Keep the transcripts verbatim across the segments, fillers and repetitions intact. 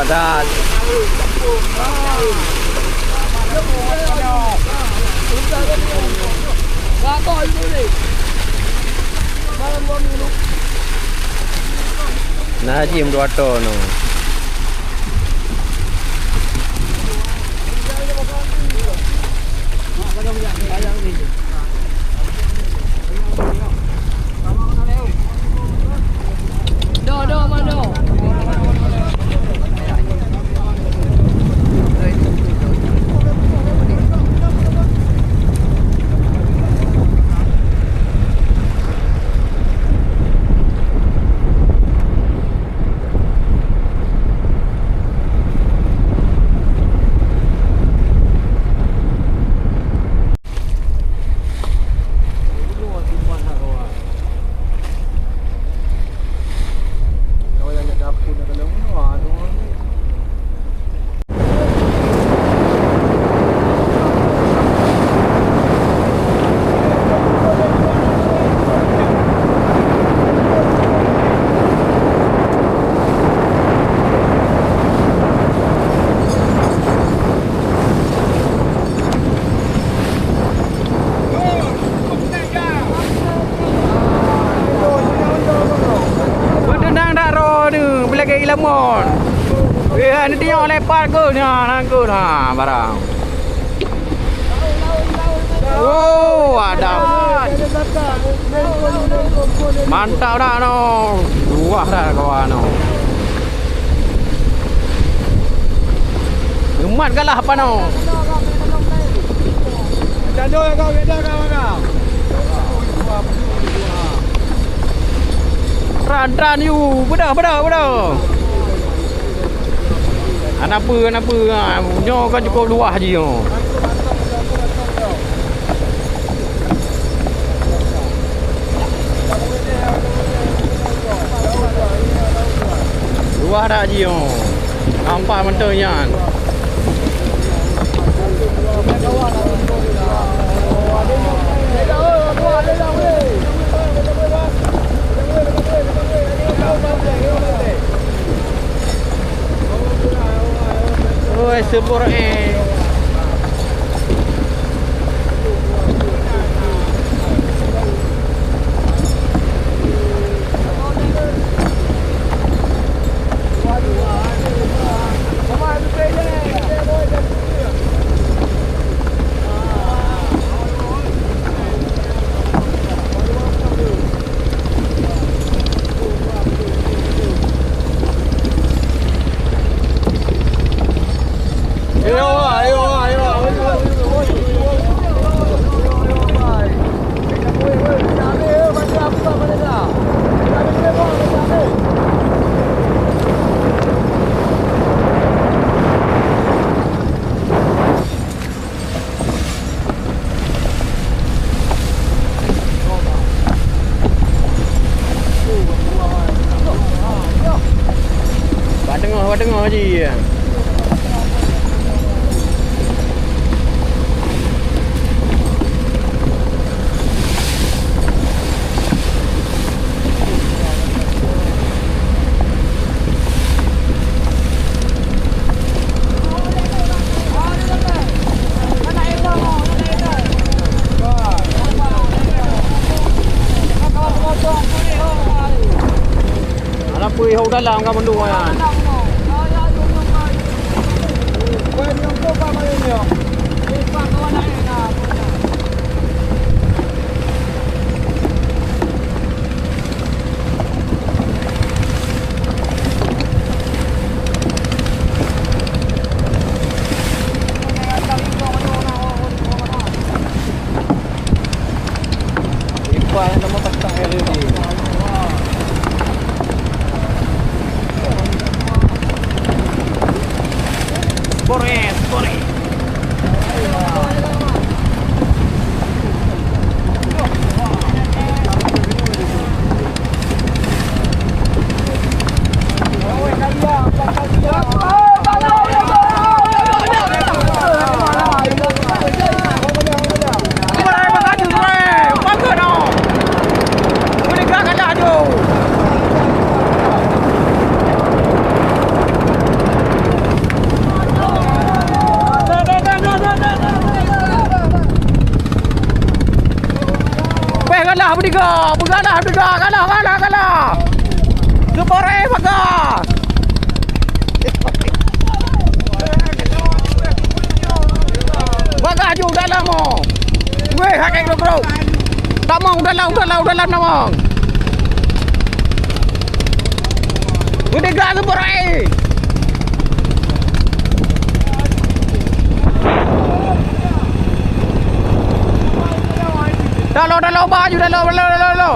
Padat. Nah, jim dua ton tu. Beuteuntang dak droeneuh beulagée ilamon. Weh, neutunyok lepat keuh nyan, nyan keuh na barang. Oh, adak. Mantap dak no. Luwah dak kawan no. Umat galah panoe. Tran-tran yu, beudôh, beudôh, beudôh. Hana peue, hana peue, ha, nyoe ka cukôp luwah jih nyoe. Luwah dak jih nyoe. Nampak mantong nyan. Oi, subur, eh. Bak teungoh, bak teungoh jih. Hana peue, hok dalam ka mandum nyan. Sport, eh, sport, eh. Kalah beutiga, beugana beutiga, kalah, kalah, kalah. Seupôt raya paga. Paga ju dalam, oh. Weh, hakek krok-krok. Tamong dalam, dalam, dalam tamong. Beutiga seupôt raya. Dalo, dalo, baju, dalo, dalo, dalo, dalo.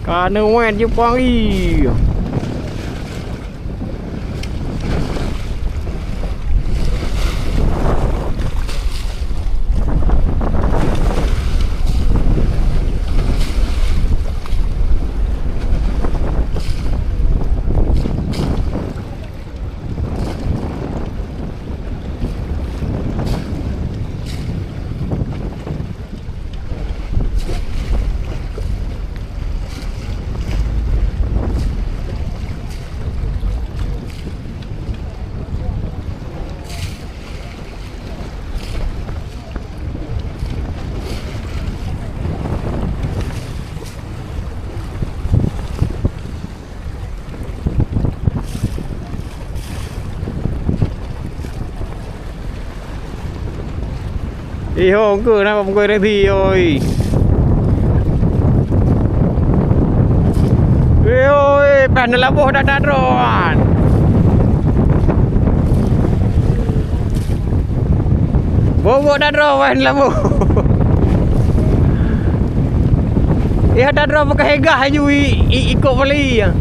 Ka neuwet jipang ie. Iho ke na bak pungkoi resi, oi. Weh, oi, pah neulaboh dak-dak droe, an. Bobok dak droe, weh, neulaboh. Iho dak droe, bukan hegah aju i, i, ikot pali, ya.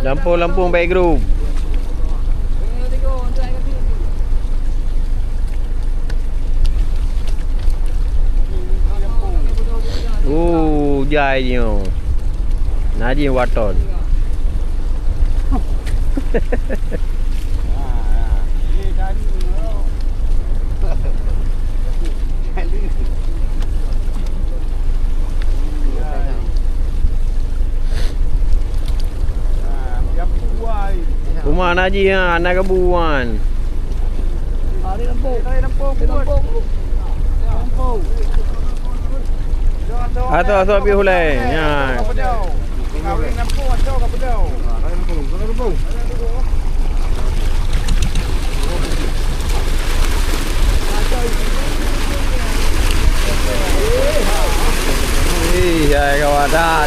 Lampôh-lampôh background. Oh, jai nyoe. Najih watèe. Uma najih ha, na kabuan. Atau, atau, pi hulai. Ya. Ih, hai kawan dah.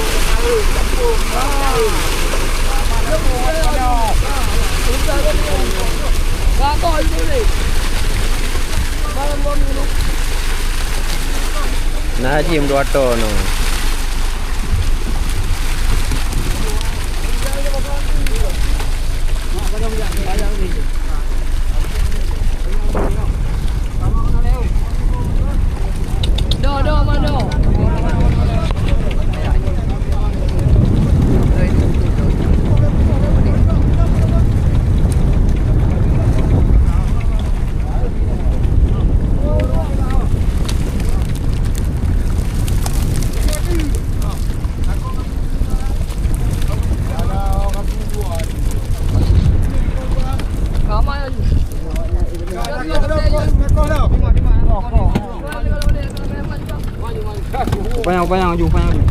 Na jim dua ton. Panyang, panyang, ju, panyang, ju.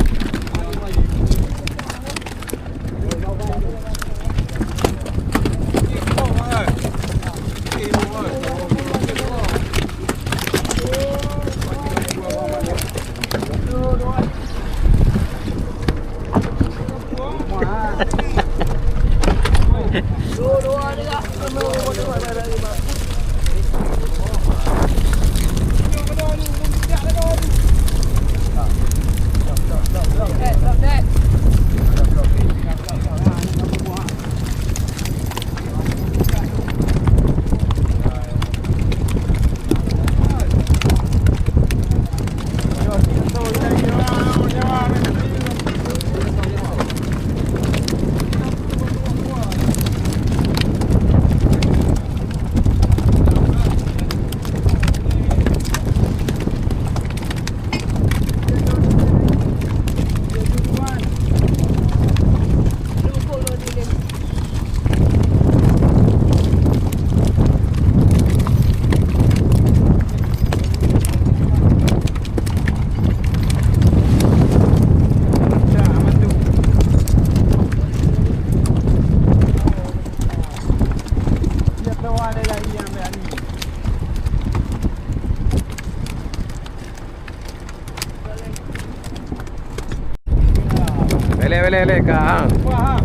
Belek, belek, belek, Kak. Ha.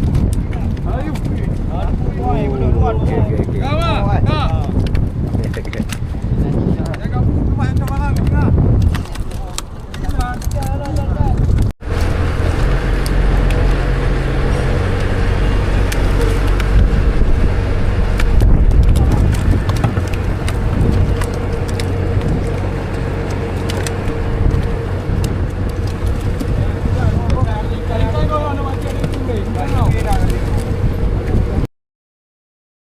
Oh, okey, okey, okey.